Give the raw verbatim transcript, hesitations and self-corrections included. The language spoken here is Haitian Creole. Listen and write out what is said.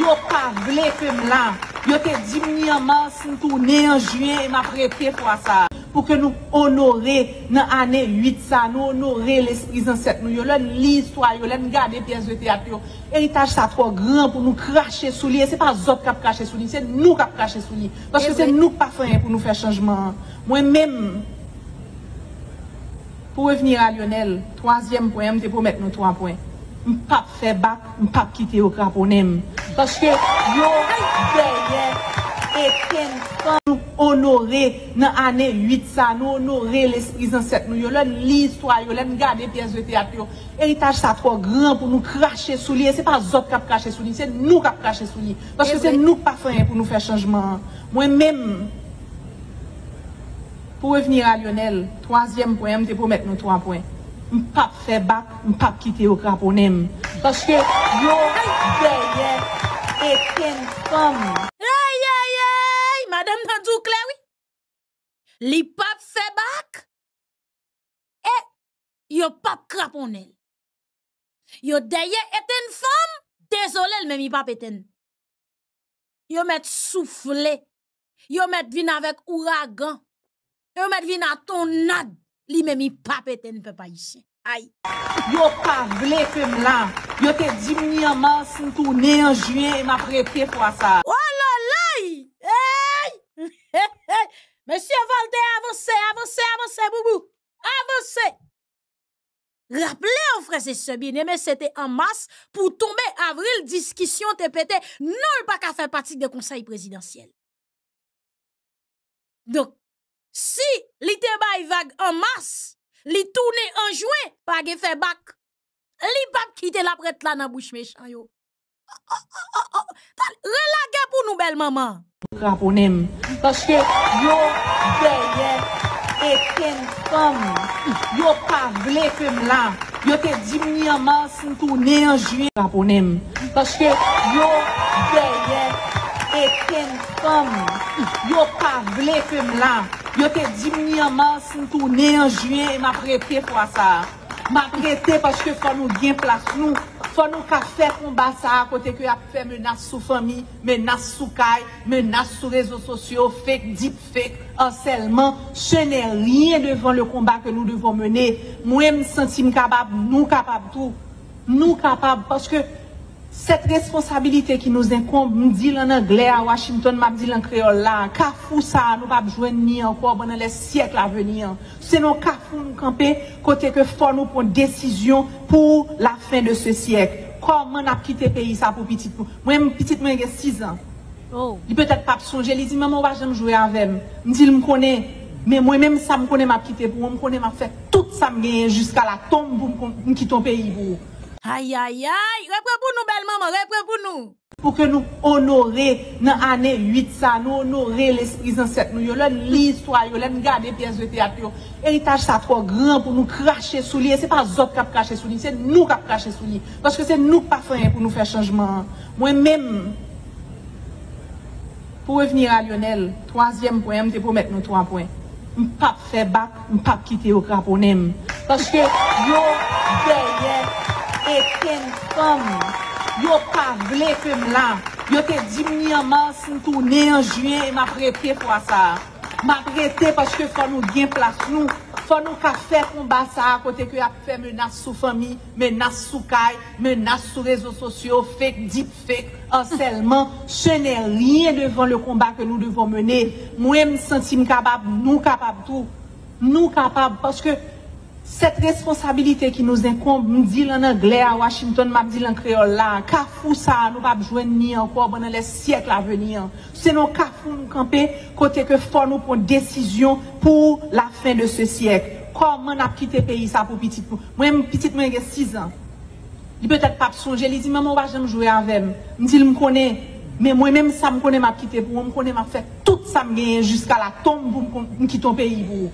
Yo pa vle ke m la. Yo te di m ni an mas, m tounen an jen e m ap rete fwa sa a. Pou ke nou onore nan ane uit sa a, nou onore lespri zansèt nou yo. Lè n li istwa yo, lè n gade pyès de teyat yo, eritaj sa twò gran pou nou krache sou li. E se pa zòt k ap krache sou li, se nou k ap krache sou li. Paske se nou k pa fè anyen pou nou fè chanjman an. Mwen menm, pou revenir à Lionel, twazyèm pwen an, m te pwomèt nou twa pwen. M p ap fè bak, m p ap kite yo kraponnen m. Paske yo dèyè etenn fanm nou onore nan ane uit sa a, nou onore lespri zansèt nou yo. Lè n li istwa yo, lè n gade pyès de teyat yo, eritaj sa twò gran pou nou krache sou li. E se pa zòt k ap krache sou li, se nou k ap krache sou li. Paske se nou k pa fè anyen pou nou fè chanjman an. Mwen menm, pou revenir à Lionel, twazyèm pwen an, m te pwomèt nou twa pwen. M p ap fè bak, m p ap kite yo kraponnen m. Paske yo dèyè etenn fanm. Ay, ay, ay! Madanm nan di w klè, wi. Li p ap fè bak. E yo p ap kraponnen l. Yo dèyè etenn fanm, dezole l, men li p ap etenn. Yo mèt soufle. Yo mèt vin avèk ouragan. Yo mèt vin a tonnad. Li menm, li p ap etenn pèp ayisyen. Ay. Yo pa vle ke m la. Yo te di m ni an mas, m tounen an jen e m ap rete fwa sa a. Ololay! Ey! Mesye Voltaire, avanse, avanse, avanse, boubou! Avanse! Raple w, frè e sè byeneme, se te an mas pou tonbe avril, diskisyon te pete, non, l pa ka fè pati de konsèy prezidansyèl. Donk, si li te bay vag an mas, li tounen an jen, pa gen fè bak. Li p ap kite l ap ret la nan bouch mechan yo. Relage pou nou, bèl manman. Kraponnen m. Paske yo dèyè etenn fanm. Yo pa vle ke m la. Yo te di m ni an mas, m tounen an jen. Kraponnen m. Paske yo dèyè etenn fanm. Yo pa vle ke m la. Yo te di m ni an mas, m tounen an jen e m ap rete fwa sa a. M ap rete paske fò nou gen plas nou. Fò nou ka fè konba sa a kote ke y ap fè menas sou fanmi, menas sou kay, menas sou rezo sosyo, fake, deepfake, harcèlement. Ce n'est rien devant le combat que nous devons mener. Mwen, m santi m kapab, nou kapab tou. Nou kapab, paske cette responsabilité qui nous incombe, m di l an anglè a Washington, m ap di l an kreyòl la, kafou sa a, nou p ap jwenn ni ankò pandan les siècles à venir. Se nan kafou nou kanpe, kote ke fò nou pran desizyon pour la fin de ce siècle. Kòman n ap kite peyi sa pou pitit nou? Mwen, pitit mwen gen sis an. Oh. Li petèt p ap sonje, li di, "Manman, ou pa janm jwe avè m." M di l, "M konnen, men mwen menm sa m konnen m ap kite pou ou, m konnen m ap fè tout sa m genyen jiska la tonm pou m kon-, m kite yon peyi pou ou." Ay, ay, ay! Repran pou nou, bèl manman, repran pou nou! Pou ke nou onore nan ane uit sa a, nou onore lespri zansèt nou yo. Lè n li istwa yo, lè n gade pyès de teyat yo, eritaj sa twò gran pou nou krache sou li. E se pa zòt k ap krache sou li, se nou k ap krache sou li. Paske se nou k pa fè anyen pou nou fè chanjman an. Mwen menm, pou revenir à Lionel, twazyèm pwen an, m te pwomèt nou twa pwen. M p ap fè bak, m p ap kite yo kraponnen m. Paske yo dèyè etenn fanm. Yo pa vle ke m la. Yo te di m ni an mas, m tounen an jen e m ap rete fwa sa a. M ap rete paske fò nou gen plas nou. Fò nou ka fè konba sa a kote ke y ap fè menas sou fanmi, menas sou kay, menas sou rezo sosyo, fake, deepfake, harcèlement. Ce n'est rien devant le combat que nous devons mener. Mwen, m santi m kapab, nou kapab tou. Nou kapab, paske cette responsabilité qui nous incombe, m di l an anglè a Washington, m ap di l an kreyòl la, kafou sa a, nou p ap jwenn ni ankò pandan les siècles à venir. Se nan kafou nou kanpe, kote ke fò nou pran desizyon pour la fin de ce siècle. Kòman n ap kite peyi sa pou pitit nou? Mwen, pitit mwen gen sis an. Li petèt p ap sonje, li di, "Manman, ou pa janm jwe avè m." M di l, "M konnen, men mwen menm sa m konnen m ap kite pou ou, m konnen m ap fè tout sa m genyen jiska la tonm pou m kon-, m kite yon peyi pou ou."